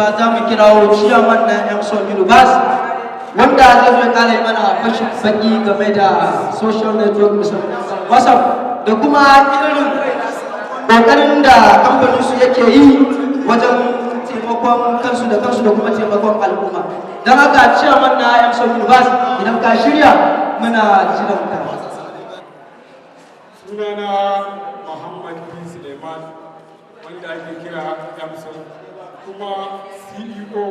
ba, za mu kirawo chairman na Emson Universe, wanda zai zo ya kara yi mana fashin baki game da social network, musamman WhatsApp, da kuma irin kokarin da kamfanin su yake yi wajen taimakon kansu da kansu da kuma taimakon al'umma. Don haka, chairman na Emson Universe, idan ka shirya, muna jiran ka. Sunana Muhammad bin Suleiman, wanda ake kira Emson, kuma CEO,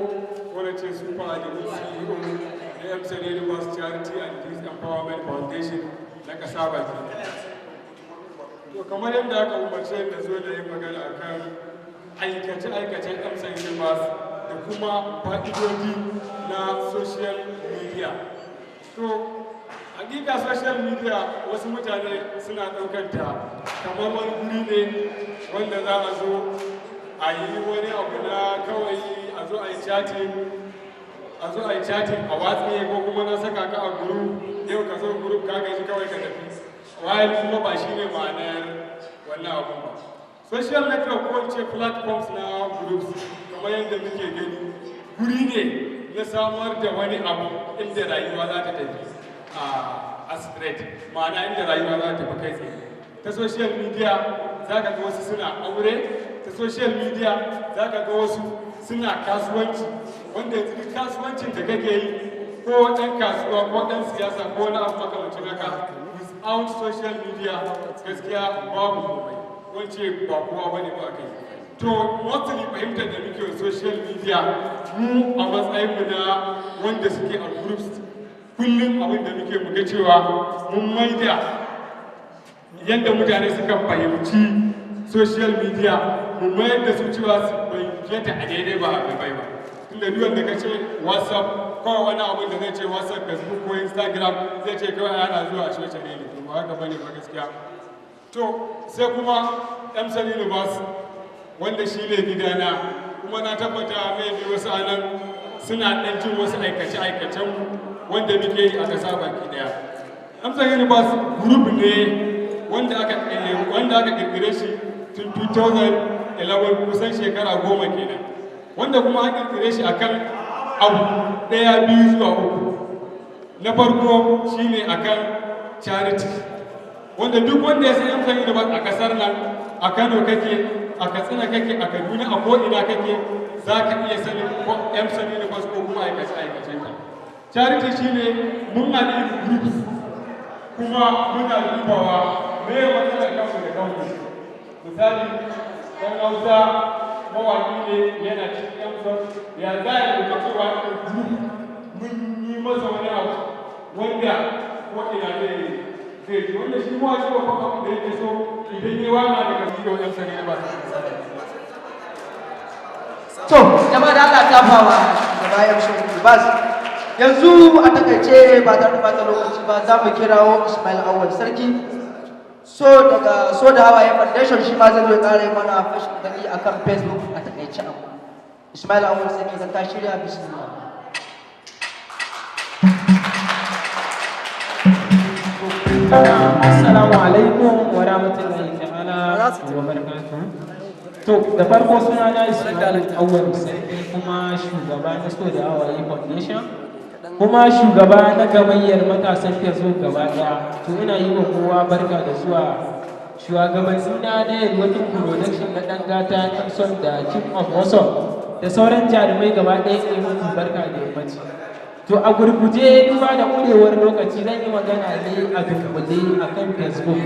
wanda ce super admin CEO na Emson Universe Charity and Youth Empowerment Foundation na ƙasa baki. To, kamar yadda aka umarce da zo da yin magana akan aikace-aikacen Emson Universe da kuma fa'idodi na social media. To, hakika social media, wasu mutane suna ɗaukar ta kamar wani guri ne wanda za a zo a yi wani abu na kawai a zo a yi chatting, a zo a yi chatting a watsi, ko kuma na saka ka a group, yau ka zo group, ka gaji, kawai ka tafi. While kuma ba shi ne ma'anar wannan abun ba. Social network, ko ce platforms na groups, kamar yadda muke gani, guri ne na samar da wani abu inda rayuwa za ta tafi a straight, ma'ana inda rayuwa za ta tafi kai tsaye. Ta social media za ka ga wasu suna aure, ta social media za ka ga wasu suna kasuwanci, wanda yanzu duk kasuwancin da kake yi, ko ɗan kasuwa ko ɗan siyasa ko wani abu makamancin haka, without social media gaskiya babu komai, wance ba kowa bane ba kai. To, mostly fahimtar da muke wa social media mu a matsayinmu na wanda suke a groups, kullum abin da muke muga cewa mun maida yadda mutane suka fahimci social media, mu mayar da su cewa su fahimce ta a daidai, ba a bai ba. Tunda duk wanda ka ce WhatsApp, kawai wani abin da zai ce WhatsApp, Facebook ko Instagram, zai ce kawai ana zuwa a social ne. To, ba haka bane ba gaskiya. To, sai kuma Emson Universe, wanda shi ne gidana, kuma na tabbata maybe wasu anan suna ɗan jin wasu aikace-aikacen wanda muke yi a ƙasa baki ɗaya. Emson Universe group ne wanda aka kirkire shi tun 2011, kusan shekara 10 kenan, wanda kuma an kirkire shi akan abu ɗaya, biyu zuwa uku. Na farko shine akan charity, wanda duk wanda ya san Emson Universe a kasar nan, a Kano kake, a Katsina kake, a Kaduna, a ko'ina kake, za ka iya sanin ko Emson Universe ko kuma aikace aikace ta. Charity shine mun haɗu groups, kuma muna dubawa me matsalar kanmu da kanmu. Misali, ɗan Hausa mawaƙi ne yana cikin Emson, ya za a yi cewa group mun yi masa wani abu wanda ko ina zai ji, wanda shi mawaƙi babban abin da yake so idan yi waka daga video Emson Universe. To, jama'a, da Allah tafawa shugaba Emson Universe. Yanzu a takaice, ba tare da bata lokaci ba, za mu kirawo Ismail Awal Sarki so daga So da Hawaye Foundation, shi ma zai zo ya kara mana fashin baki akan Facebook a takaice. Abu Ismail Awal Sarki, zan ka shirya, bismillah. Assalamu alaikum wa rahmatullahi ta'ala wa barakatuh. To, da farko suna na Ismail Awal Sarki, kuma shugaba na So da Hawaye Foundation, kuma shugaba na gamayyar matasan Facebook gaba daya. To, ina yi wa kowa barka da zuwa. Shugabanni na na Yalwatin Production na ɗan gata Thompson da King of WhatsApp da sauran jarumai gaba ɗaya, ne muku barka da yammaci. To, a gurguje, duba da ƙurewar lokaci, zan yi magana ne a dunkule a kan Facebook.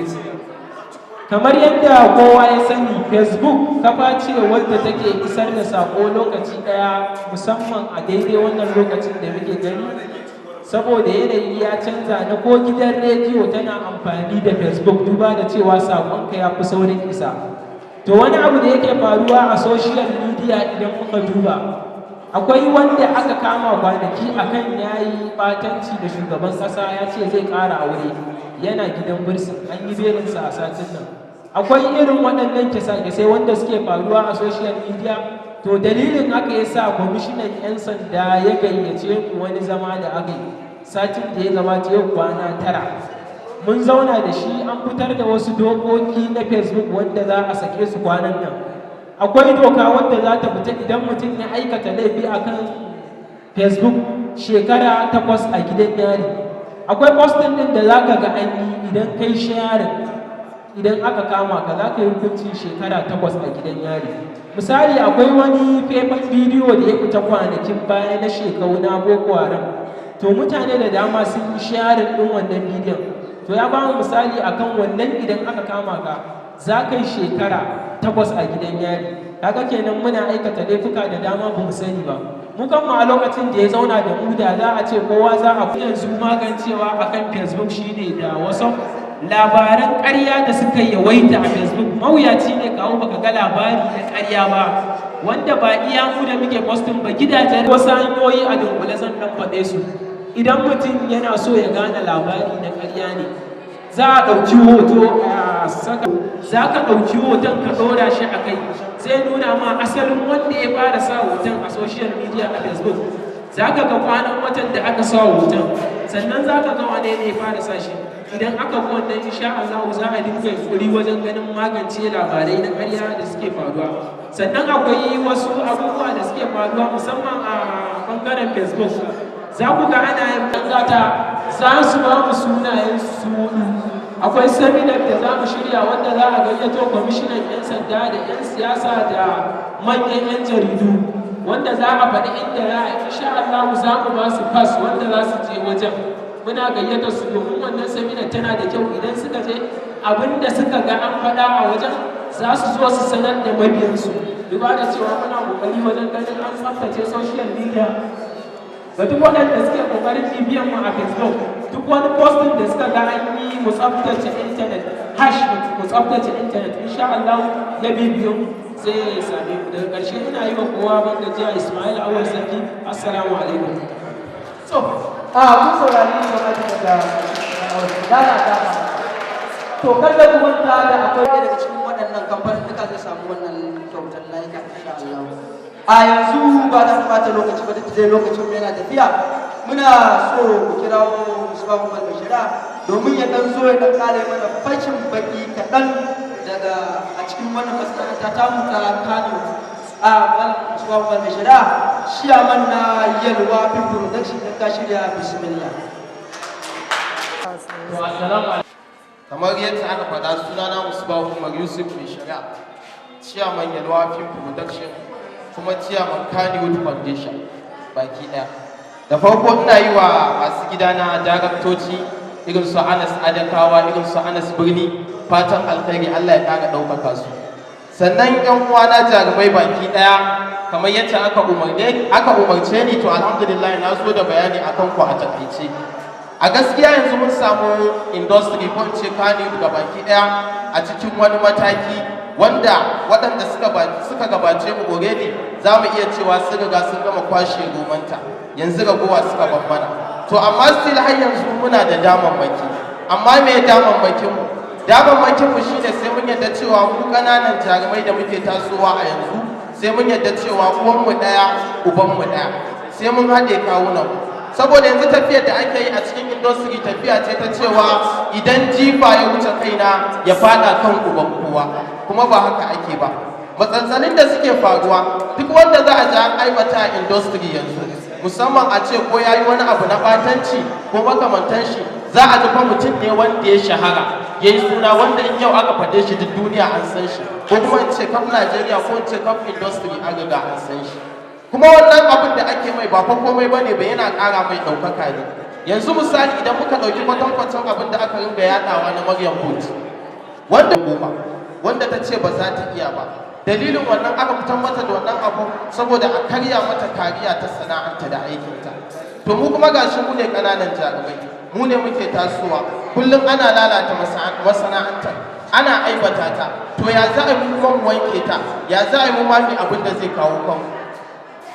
Kamar yadda kowa ya sani, Facebook kafa ce wadda take isar da saƙo lokaci ɗaya, musamman a daidai wannan lokacin da muke gani. Saboda yanayi ya canza na ko gidan rediyo tana amfani da Facebook, duba da cewa saƙonka ya fi saurin isa. To, wani abu da yake faruwa a social media, idan muka duba, akwai wanda aka kama kwanaki akan yayi batanci da shugaban kasa, ya ce zai ƙara aure, yana gidan bursin, an yi belinsa a satin nan. Akwai irin waɗannan kisa-kisai wanda suke faruwa a social media. To, dalilin haka ya sa kwamishinan 'yan sanda ya gayyace mu wani zama da aka yi satin da ya gabata, yau kwana 9. Mun zauna da shi, an fitar da wasu dokoki na Facebook wanda za a sake su kwanan nan. Akwai doka wadda za ta fita, idan mutum ya aikata laifi akan Facebook, shekara 8 a gidan yari. Akwai posting din da za ka ga an yi, idan kai sharing, idan aka kama ka, za ka yi hukuncin shekara 8 a gidan yari. Misali, akwai wani faifan bidiyo da ya fita kwanakin baya na Shekau na Boko Haram. To, mutane da dama sun yi sharing din wannan bidiyon. To, ya ba mu misali akan wannan, idan aka kama ka, za ka yi shekara 8 a gidan yari. Kaga kenan muna aikata laifuka da dama ba mu sani ba. Mu kanmu a lokacin da ya zauna da mu, da za a ce kowa za a yanzu magancewa akan Facebook shine da WhatsApp, labaran ƙarya da suka yawaita a Facebook, mawuyaci ne kawo baka ga labari na ƙarya ba, wanda ba iya mu da muke posting ba, gidajen wasu hanyoyi a dunkule zan dan faɗe su. Idan mutum yana so ya gane labari na ƙarya ne, za a ɗauki hoto a saka, za ka ɗauki hoton ka ɗora shi a kai, zai nuna ma asalin wanda ya fara sa hoton a social media a Facebook. Za ka ga kwanan watan da aka sa hoton, sannan za ka ga wane ne ya fara sa shi. Idan aka bi wannan, insha Allah za a dinga yunƙuri wajen ganin magance labarai na ƙarya da suke faruwa. Sannan akwai wasu abubuwa da suke faruwa, musamman a ɓangaren Facebook. Za ku ga ana yin gata, za su ba mu sunayen su hudu. Akwai seminar da za mu shirya wanda za a gayyato kwamishinan 'yan sanda da 'yan siyasa da manyan 'yan jaridu, wanda za a faɗi inda za a, insha Allah za mu ba su pass wanda za su je wajen. Muna gayyatar su domin wannan seminar tana da kyau. Idan suka je, abinda suka ga an faɗa a wajen, za su zo su sanar da mabiyansu. Duba da cewa muna kokari wajen ganin an tsaftace social media, ga duk waɗanda suke ƙoƙarin bibiyan mu a Facebook, duk wani posting da suka ga an yi "mu tsaftace internet", #MuTsaftaceInternet, insha Allah ya bibiyo mu zai same mu. Daga ƙarshe ina yi wa kowa ban gajiya. Ismail Awal Sarki, assalamu alaikum. So a kun saurari jawabi daga Dana Dama. To, kada ku manta da akwai ɗaya daga cikin waɗannan kamfanin duka zai samu wannan kyautar layuka, insha Allah. A yanzu ba za mu bata lokaci ba, duk dai lokacin yana tafiya. Muna so mu kirawo Musbahu Umar Bashira domin ya dan zo ya dan kare mana fashin baki kaɗan daga a cikin wannan masana'anta ta mu ta Kano. A Malam Musbahu Umar Bashira, chairman na Yalwa Film Production da ka shirya, bismillah. To, assalamu. Kamar yadda aka faɗa, sunana Musbahu Umar Yusuf Mai Shari'a, chairman Yalwa Film Production kuma chairman Kannywood Foundation baki ɗaya. Da farko ina yi wa masu gidana, daraktoci irin su Anas Adakawa, irin su Anas Birni, fatan alkhairi, Allah ya ƙara ɗaukaka su. Sannan yan uwana jarumai baki ɗaya, kamar yadda aka umarce ni, to alhamdulillah na zo da bayani akan ku a takaice. A gaskiya yanzu mun samu industry, ko in ce Kannywood ga baki daya, a cikin wani mataki wanda waɗanda suka gabace mu already za mu iya cewa sun riga sun gama kwashe romanta, yanzu ragowa suka ban mana. To, amma still har yanzu muna da damammaki. Amma me damammakin mu? Damammakin mu shine sai mun yadda cewa mu ƙananan jarumai da muke tasowa a yanzu, sai mun yadda cewa uwan mu ɗaya, uban mu ɗaya, sai mun haɗe kawunan mu. Saboda yanzu tafiyar da ake yi a cikin industry tafiya ce ta cewa idan jifa ya wuce kaina, ya fada kan uban kowa, kuma ba haka ake ba. Matsantsalin da suke faruwa, duk wanda za a ji an aibata a industry yanzu, musamman a ce ko ya yi wani abu na batanci ko makamantan shi, za a ji fa mutum ne wanda ya shahara, ya yi suna, wanda in yau aka faɗe shi duk duniya an san shi, ko kuma in ce kaf Najeriya, ko in ce kaf industry an riga an san shi. Kuma wannan abin da ake mai ba fa komai bane ba, yana ƙara mai ɗaukaka ne. Yanzu misali, idan muka ɗauki kwatankwacin abin da aka ringa yaɗawa na Maryam Booth, wanda goma wanda ta ce ba za ta iya ba, dalilin wannan aka fitar mata da wannan abu saboda a karya mata kariya ta sana'anta da aikinta. To, mu kuma gashi mu ne ƙananan jarumai, mu ne muke tasowa, kullum ana lalata masana'antar, ana aibata ta. To, ya za a yi mu kuma mu wanke ta? Ya za a yi mu ma abin da zai kawo kanmu?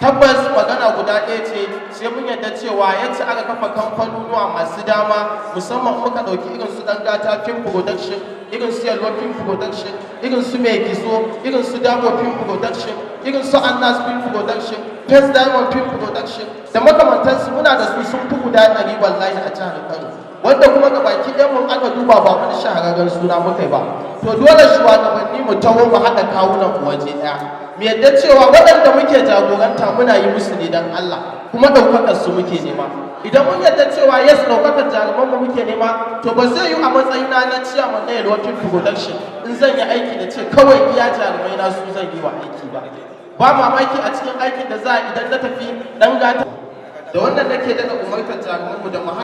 Tabbas magana guda ɗaya ce, sai mun yarda cewa yadda aka kafa kamfanonuwa masu dama, musamman muka ɗauki irin su Ɗan Gata Film Production, irin su Yalwa Film Production, irin su Mai Gizo, irin su Damo Film Production, irin su Annas Film Production, First Diamond Film Production da makamantansu, muna da su sun fi guda 100 wallahi a jihar Kano. Wanda kuma ga baki ɗayan mun aka duba, ba wani shahararren suna muka yi ba. To dole shugabanni mu taho mu haɗa kawunan mu waje ɗaya, mu yadda cewa waɗanda muke jagoranta muna yi musu ne don Allah, kuma ɗaukakar su muke nema. Idan mun yadda cewa yes, ɗaukakar jaruman mu muke nema, to ba zai yi a matsayina na ciyaman na Yalwa Film Production in zan yi aiki da ce kawai iya jarumai na su zan yi wa aiki ba. Ba mamaki a cikin aikin da za a idan na tafi dan gata. Da wannan nake daga umartar jarumanmu da mu